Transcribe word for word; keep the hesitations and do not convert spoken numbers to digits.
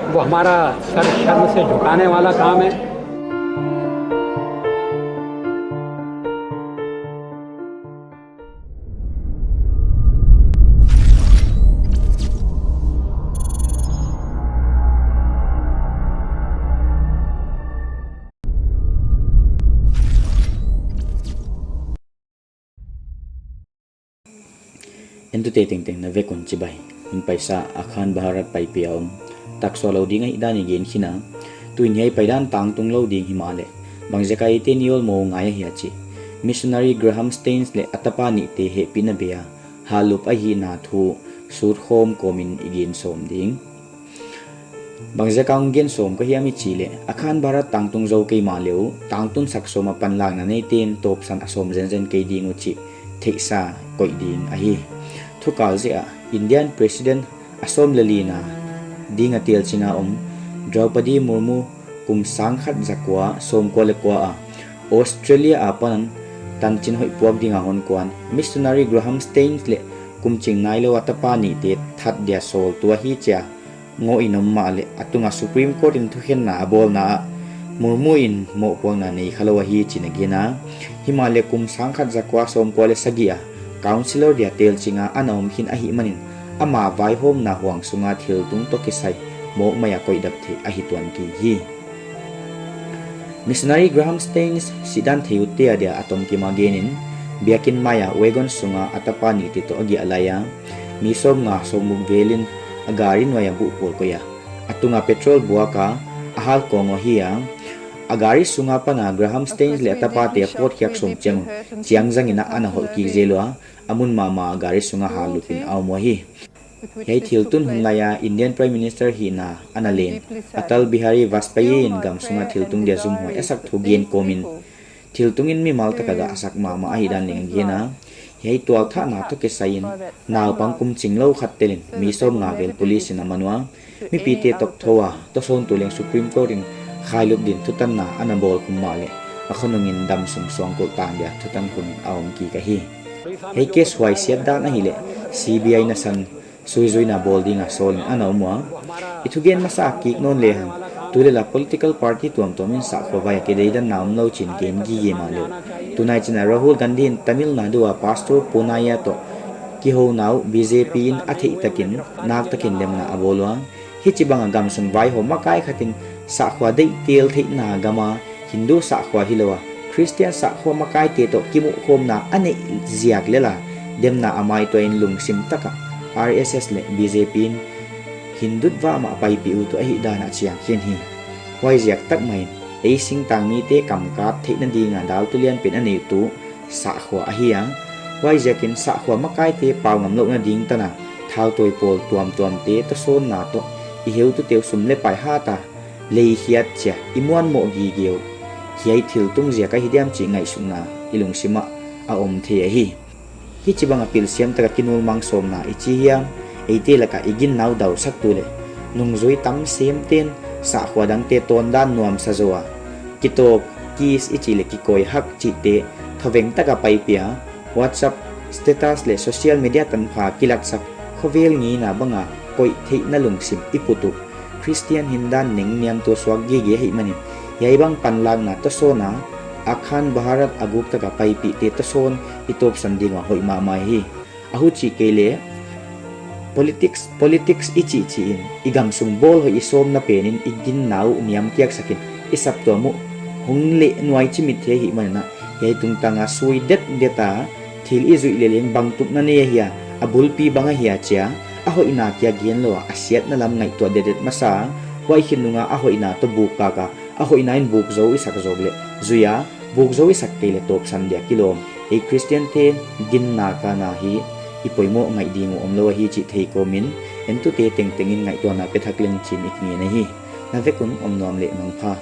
वो हमारा सर शर्म से झुकाने वाला काम है। Entute tengteng na vek un chibai. Hun paisa Akhan Bharat paipih a om. Taksuah lou ding ahihdan i gen khin a. Tuin hiai paidan tangtung lou ding himahleh, bangziak a eite'n i awlmoh ngai ahia chih Missionary Graham Staines leh a tapa nihte hehpihna bei a hallup ahihna thu sutkhawm kawmin i gen sawm ding. Bangziak a hon gen sawm ka hiam i chih leh, Akhan Bharat tangtung zou kei mahle uh, tangtun sak sawm a panlakna neite'n tawpsan a sawm zenzen kei ding uh chih theihsa koih ding ahi. Thukal ziak a Indian President a sawm leh lina ding a telching a om Draupadi Murmu kum sangkhat zakua sawmkua leh kua a Australia apan tanchin hoih puak ding a hon kuan Missionary Graham Staines leh kum ching nailou a tapa nihte that dia sawltu ahi chia ngoh in om mahleh, a tung a Supreme Court in thukhenna a bawlna ah Murmu in mohpuakna nei khalou ahi chi'n a gen a. Himahleh kum sangkhat zakua sawmkua leh sagih a councillor dia telching a ana om khin ahihmanin, ama vaihawmna huang sunga thiltung toh kisai mawkmai a koih dap theih ahi tuan kei hi. Missionary Graham Staines sihdan thei ute adia a tomkim a genin, biakin mai a wagon sunga a tapa nihte toh a giah lai a, mi sawmnga sawmguk velin a gari nuai a buh pawl koih a, a tung a petrol buak a, a hal kawng uh ahi a. A gari sung apan a Graham Staines leh a tapate a pawtkhiak sawm chiang un, chiang zangin ana holh kik zel ua, a mun mahmah a gari sung a hallup in a om uhi. Hiai thiltun hun lai a Indian Prime Minister hihna ana len Atal Bihari Vajpayee in gam sung a thiltung dia zumhuai a sak thu gen kawmin, thiltung in mimal tak a gah a sak mahmah ahihdan leng a gen a. Hiai tualthahna toh kisai in, naupang kum chinglou khat telin mi sawmnga vel police in a man ua, mipite tawk thou a, tosawntu leng Supreme Court in khailup din thutanna ana bawlkhum mahleh, a khonung in damsung suangkulh tan dia thutan khum in a om kik ahi. Hiai case huaisiat dan ahihleh, C B I nasan suizuina bawl ding a sawlin ana om ua. I thugen masa a kik nawn lehang, tulel a political party tuamtuam in sahkhua vai a kideidanna omlou chi'n gen gige mahle uh, tunai chin a Rahul Gandhi in Tamil Nadu a Pastor Ponnaiah toh kihouna uh B J P in a theih takin, nak takin lemna a bawl ua. Hichibang a gamsung vaihawm makai khat in sahkhua deihtel theihna gam a Hindu sahkhua hilou a Christian sahkhua makaite toh kimuhkhawmna a neih ziak lel a, demna a maituah in lungsim tak a R S S leh B J P in Hindu vahmah a paipih ut uh ahihdan a chiang khin hi. Huaiziak tak mah in, ei singtang mite kam kap theihna ding a daltu lianpen a neihtu sahkhua ahi a. Huaiziakin sahkhua makaite pau ngamlouhna ding tan a, thautawi pawl tuamtuamte tosawnna toh, i heutute uh sum leh pai hat a leikhiat chia i muanmoh gige uh, hiai thiltung ziak ahi diam chih ngaihsutna i lungsim ah a om thei ahi. Hichibang a pilsiam tak a kinulmang sawmna i chi hiam, eite lak a i ginna uh dausaktu leh nungzui tam semte'n sahkhua dangte tawndan nuamsa zaw a, kitawp, kiss i chih leh kikawi hak chihte thaveng tak a paipih a, WhatsApp status leh social media tanpha kilatsak, khovel ngeina bang a koih theihna lungsim i put uh, Christian hindan neng niamtuah suak gige ahihmanin, hiaibang panlakna tosawn a Akhan Bharat a guk tak a paipihte tosawn i tawpsan ding ua hoih mahmah hi. A huchih kei leh politics, politics i chihchih in i gamsung bawl hoih i sawmna pen in i ginna uh niamkiaksak in i saptuam uh hong leh nuai chimit thei ahihmanin, hiai tungtang a sui detdet a thil i zuih leh leng bangtukna nei ahia, a bulpi bang ahia chia a hoihna kia genlou a, a siatna lam ngaihtuah detdet masa a, huai khin nung a a hoihna toh buk kak a, a hoihna in buk zou i sak zawk leh zui a, buk zou i sak kei leh tawpsan dia kilawm, ei Christiante ginna kana hi i poimoh ngaih ding uh omlou ahi chih thei kawmin, entute tengteng in ngaihtuahna pe thak leng chi'n i kingen ahi. Na vek un omnuam leh mangpha.